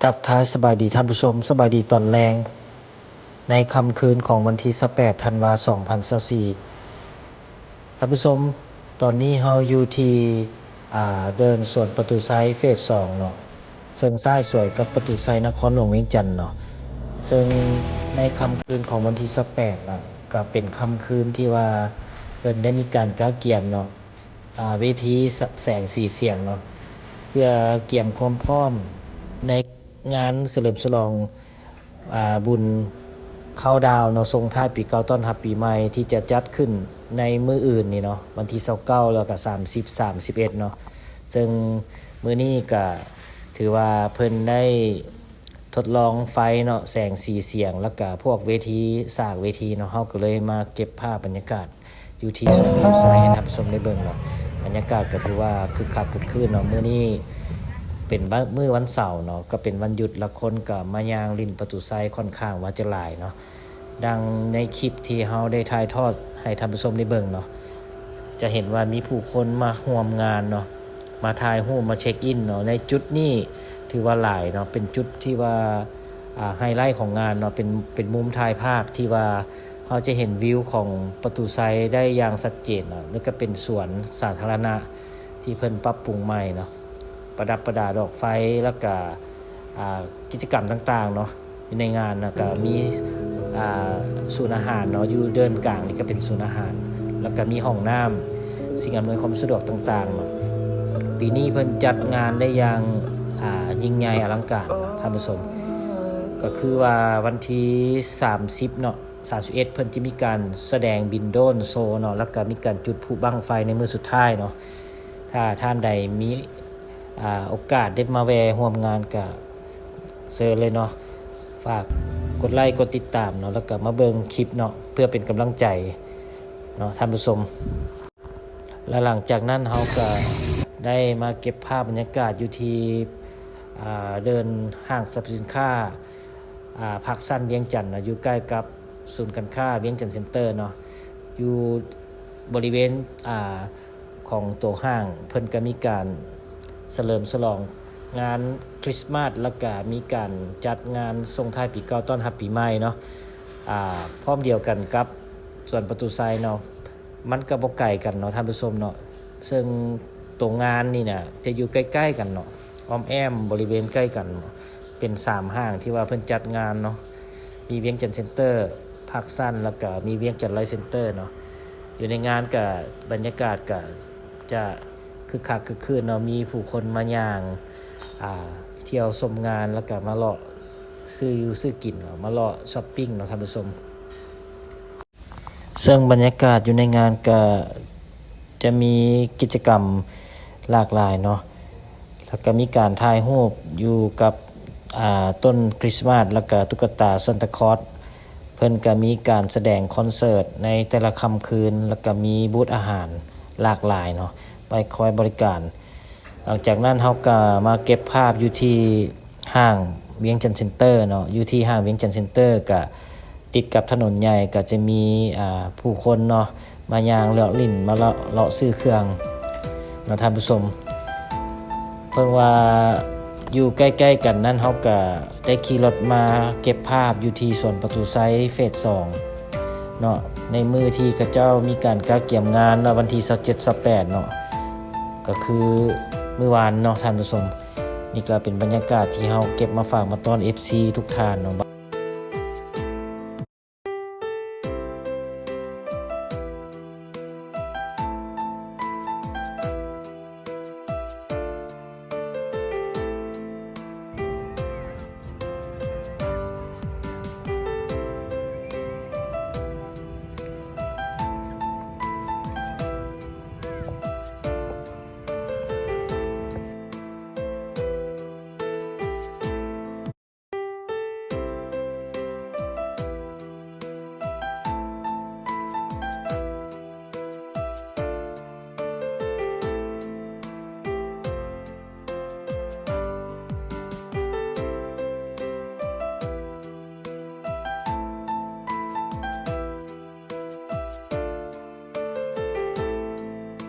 ທັກທາຍສະບາຍດີທ່ານຜູ້ຊົມ, ສະບາຍດີຕອນແລງ ໃນຄ່ຳຄືນຂອງວັນທີຊາວແປດ ທັນວາ ສອງພັນຊາວສີ່. ທ່ານຜູ້ຊົມ, ຕອນນີ້ເຮົາຢູ່ທີ່ ອ່າ ເດີ່ນສວນປະຕູໄຊເຟສສອງເນາະ, ເຊິ່ງຊ້າຍສວຍກັບປະຕູໄຊນະຄອນຫຼວງວຽງຈັນເນາະ. ເຊິ່ງໃນຄ່ຳຄືນຂອງວັນທີຊາວແປດນະ ກໍເປັນຄ່ຳຄືນທີ່ວ່າເພິ່ນໄດ້ມີການກະກຽມເນາະ ອ່າ ເວທີ ສ- ແສງສີສຽງເນາະ ເພື່ອກຽມຄວາມພ້ອມໃນງານສະເຫຼີມສະຫຼອງ ອ່າ ບຸນເຄົາດາວເນາະ ສົ່ງທ້າຍປີເກົ່າຕ້ອນຮັບປີໃໝ່ ທີ່ຈະຈັດຂຶ້ນໃນມື້ອື່ນນີ້ເນາະ ວັນທີຊາວເກົ້າ ແລ້ວກະສາມສິບ ສາມສິບເອັດເນາະ. ເຊິ່ງມື້ນີ້ກະຖືວ່າເພິ່ນໄດ້ ທົດລອງໄຟເນາະ ແສງສີສຽງ ແລ້ວກະພວກເວທີ ສາກເວທີເນາະ, ເຮົາກໍເລີຍມາເກັບພາບບັນຍາກາດຢູ່ທີ່ສວນປະຕູໄຊໃຫ້ທ່ານຜູ້ຊົມໄດ້ເບິ່ງເນາະ. ບັນຍາກາດກໍຖືວ່າຄຶກຄັກຄຶກຄື້ນເນາະ. ມື້ນີ້ເປັນວັນ ມື້ວັນເສົາເນາະ, ກໍເປັນວັນຢຸດ, ລະຄົນກໍມາຍ່າງຫຼິ້ນປະຕູໄຊຂ້ອນຂ້າງວ່າຈະຫຼາຍເນາະ. ດັ່ງໃນຄລິບທີ່ເຮົາໄດ້ຖ່າຍທອດໃຫ້ທ່ານຜູ້ຊົມໄດ້ເບິ່ງເນາະ, ຈະເຫັນວ່າມີຜູ້ຄົນມາຮ່ວມງານເນາະ, ມາຖ່າຍຮູບ ມາເຊັກອິນເນາະ. ໃນຈຸດນີ້ຖືວ່າຫຼາຍເນາະ, ເປັນຈຸດທີ່ວ່າ ອ່າ ໄຮໄລຂອງງານເນາະ, ເປັນ ເປັນມຸມຖ່າຍພາບທີ່ວ່າເຮົາຈະເຫັນວິວຂອງປະຕູໄຊໄດ້ຢ່າງຊັດເຈນເນາະ. ແລ້ວກໍເປັນສວນສາທາລະນະທີ່ເພິ່ນປັບປຸງໃໝ່ເນາະ, ປະດັບປະດາດອກໄຟ ແລ້ວກະ ອ່າ ກິດຈະກຳຕ່າງໆເນາະ ຢູ່ໃນງານນະ. ກໍມີ ອ່າ ສູນອາຫານເນາະ, ຢູ່ເດີ່ນກາງນີ້ກໍເປັນສູນອາຫານ, ແລ້ວກໍມີຫ້ອງນ້ຳ, ສິ່ງອຳນວຍຄວາມສະດວກຕ່າງໆເນາະ. ປີນີ້ເພິ່ນຈັດງານໄດ້ຢ່າງ ອ່າ ຍິ່ງໃຫຍ່ອະລັງການເນາະທ່ານຜູ້ຊົມ. ກໍຄືວ່າວັນທີສາມສິບເນາະ ສາມສິບເອັດ ເພິ່ນຈະມີການສະແດງບິນໂດຣນໂຊເນາະ, ແລ້ວກໍມີການຈຸດພລຸບັ້ງໄຟໃນມື້ສຸດທ້າຍເນາະ. ຖ້າທ່ານໃດມີ ອ່າ ໂອກາດໄດ້ມາແວ່ຮ່ວມງານ ກະເຊີນເລີຍເນາະ. ຝາກກົດໄລກົດຕິດຕາມເນາະ, ແລ້ວກະມາເບິ່ງຄລິບເນາະ ເພື່ອເປັນກຳລັງໃຈເນາະທ່ານຜູ້ຊົມ. ແລະ ຫຼັງຈາກນັ້ນເຮົາກະໄດ້ມາເກັບພາບບັນຍາກາດຢູ່ທີ່ ອ່າ ເດີ່ນຫ້າງສັບພະສິນຄ້າ ອ່າ ພາກຊັນວຽງຈັນເນາະ, ຢູ່ໃກ້ກັບສູນການຄ້າວຽງຈັນເຊັນເຕີເນາະ. ຢູ່ບໍລິເວນ ອ່າ ຂອງໂຕຫ້າງ ເພິ່ນກະມີການສະເຫຼີມສະຫຼອງງານຄຣິສມາດ ແລ້ວກະມີການຈັດງານສົ່ງທ້າຍປີເກົ່າຕ້ອນຮັບປີໃໝ່ເນາະ. ອ່າ ພ້ອມດຽວກັນກັບສວນປະຕູໄຊເນາະ, ມັນກະບໍ່ໄກກັນເນາະທ່ານຜູ້ຊົມເນາະ. ເຊິ່ງໂຕງານນີ້ນະ ຈະຢູ່ໃກ້ໆກັນເນາະ, ອ້ອມແອ້ມບໍລິເວນໃກ້ກັນເນາະ. ເປັນສາມຫ້າງທີ່ວ່າເພິ່ນຈັດງານເນາະ, ມີວຽງຈັນເຊັນເຕີ, ພາກຊັນ ແລ້ວກະມີວຽງຈັນໄລເຊັນເຕີເນາະ. ຢູ່ໃນງານກະ ບັນຍາກາດກະຈະຄຶກຄັກຄຶກຄື້ນເນາະ, ມີຜູ້ຄົນມາຍ່າງ ອ່າ ທ່ຽວຊົມງານ ແລ້ວກະມາເລາະຊື້ຢູ່ຊື້ກິນເນາະ, ມາເລາະຊັອບປິງເນາະທ່ານຜູ້ຊົມ. ເຊິ່ງບັນຍາກາດຢູ່ໃນງານກະຈະມີກິດຈະກຳຫຼາກຫຼາຍເນາະ, ແລ້ວກະມີການຖ່າຍຮູບຢູ່ກັບ ອ່າ ຕົ້ນຄຣິສມາດ ແລ້ວກະຕຸກກະຕາຊານຕາຄອດ. ເພິ່ນກະມີການສະແດງຄອນເສີດໃນແຕ່ລະຄ່ຳຄືນ ແລ້ວກະມີບູດອາຫານຫຼາກຫຼາຍເນາະ ໄວ້ຄອຍບໍລິການ. ຫຼັງຈາກນັ້ນເຮົາກະມາເກັບພາບຢູ່ທີ່ຫ້າງວຽງຈັນເຊັນເຕີເນາະ, ຢູ່ທີ່ຫ້າງວຽງຈັນເຊັນເຕີກະ ຕິດກັບຖະໜົນໃຫຍ່ ກໍຈະມີ ອ່າ ຜູ້ຄົນເນາະ ມາຍ່າງເລາະຫຼິ້ນ ມາເລາະ ເລາະຊື້ເຄື່ອງເນາະທ່ານຜູ້ຊົມ. ເພິ່ນວ່າຢູ່ໃກ້ໆກັນນັ້ນ ເຮົາກໍໄດ້ຂີ່ລົດມາເກັບພາບຢູ່ທີ່ສວນປະຕູໄຊເຟສສອງເນາະ, ໃນມື້ທີ່ເຂົາເຈົ້າມີການກະກຽມງານເນາະ ວັນທີຊາວເຈັດ ຊາວແປດເນາະ, ກໍຄືມື້ວານເນາະທ່ານຜູ້ຊົມ. ນີ້ກໍເປັນບັນຍາກາດທີ່ເຮົາເກັບມາຝາກມາຕ້ອນເອັຟຊີທຸກທ່ານເນາະ.